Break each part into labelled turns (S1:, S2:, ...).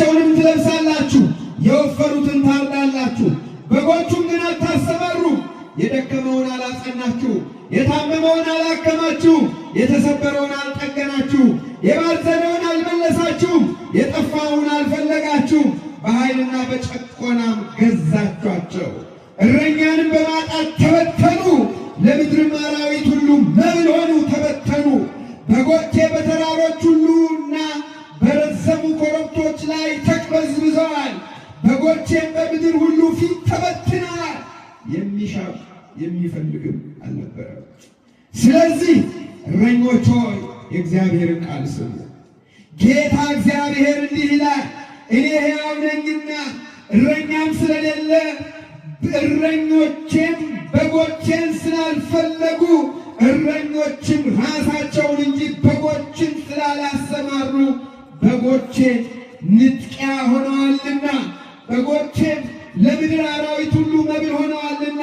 S1: ልብሳቸውንም ትለብሳላችሁ፣ የወፈሩትን ታርዳላችሁ፣ በጎቹን ግን አታሰማሩ። የደከመውን አላጸናችሁ፣ የታመመውን አላከማችሁ፣ የተሰበረውን አልጠገናችሁ፣ የባዘነውን አልመለሳችሁም፣ የጠፋውን አልፈለጋችሁም። በኃይልና በጨቆናም ገዛችኋቸው። እረኛንም በማጣት ተበተኑ፣ ለምድርም አራዊት ሁሉ መብል ሆኑ፣ ተበተኑ። በጎቼ በተራሮች ሁሉና በረዘሙ ኮረብቶች ላይ ተቅበዝብዘዋል። በጎቼም በምድር ሁሉ ፊት ተበትነዋል። የሚሻ የሚፈልግም አልነበረም። ስለዚህ እረኞች ሆይ የእግዚአብሔርን ቃል ስሙ። ጌታ እግዚአብሔር እንዲህ ይላል፣ እኔ ሕያው ነኝና እረኛም ስለሌለ እረኞቼም በጎቼን ስላልፈለጉ እረኞችም ራሳቸውን እንጂ በጎችን ስላላሰማሩ በጎቼ ንጥቂያ ሆነዋልና በጎቼም ለምድር አራዊት ሁሉ መብል ሆነዋልና።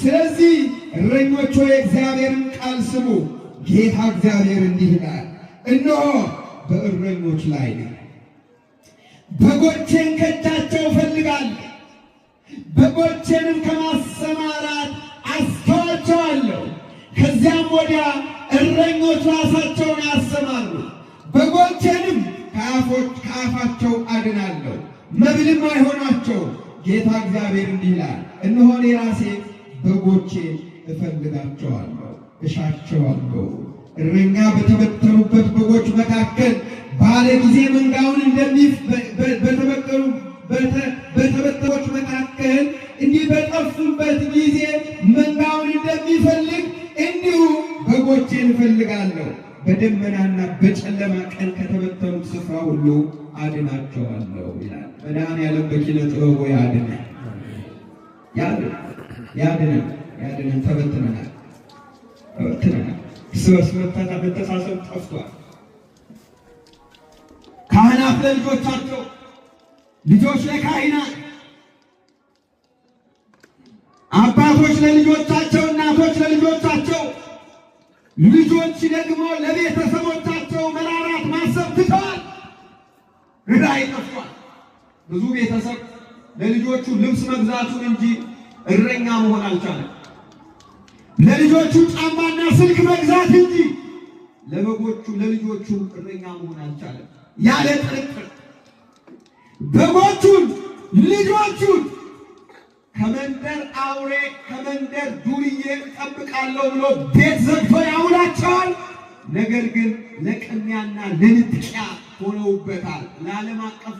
S1: ስለዚህ እረኞች ሆይ የእግዚአብሔርን ቃል ስሙ። ጌታ እግዚአብሔር እንዲህ ይላል፣ እነሆ በእረኞች ላይ ነኝ፣ በጎቼን ከእጃቸው እፈልጋለሁ፣ በጎቼንም ከማሰማራት አስተዋቸዋለሁ። ከዚያም ወዲያ እረኞች ራሳቸውን አያሰማሩ፣ በጎቼንም ከአፋቸው አድናለሁ፣ መብልም አይሆናቸው። ጌታ እግዚአብሔር እንዲህ ይላል፣ እነሆ እኔ ራሴ በጎቼን እፈልጋቸዋለሁ፣ እሻቸዋለሁ። እረኛ በተበተኑበት በጎች መካከል ባለ ጊዜ መንጋውን በተበተኖች መካከል እንዲህ በጠፉበት ጊዜ መንጋውን እንደሚፈልግ እንዲሁ በጎቼን እፈልጋለሁ። በደመናና በጨለማ ቀን ከተበተኑት ስፍራ ሁሉ አድናቸዋለሁ ይላል። መድኃኔዓለም በኪነ ጥበቡ ያድነን፣ ያድነን፣ ያድነን፣ ያድነን። ተበትነናል፣ ተበትነናል። እርስ በርስ መተሳሰብ ጠፍቷል። ካህናት ለልጆቻቸው፣ ልጆች ለካህናት፣ አባቶች ለልጆቻቸው፣ እናቶች ለልጆቻቸው፣ ልጆች ደግሞ ለቤተሰቦቻቸው መራራት ማሰብ ትተዋል። ርዳይ ጠፍቷል። ብዙ ቤተሰብ ለልጆቹ ልብስ መግዛቱን እንጂ እረኛ መሆን አልቻለም። ለልጆቹ ጫማና ስልክ መግዛት እንጂ ለበጎቹ ለልጆቹ እረኛ መሆን አልቻለም። ያለ ጥርጥር በጎቹን ልጆቹን ከመንደር አውሬ ከመንደር ዱርዬ እጠብቃለሁ ብሎ ቤት ዘግቶ ያውላቸዋል። ነገር ግን ለቅሚያና ለንጥቂያ ሆነውበታል። ለዓለም አቀፍ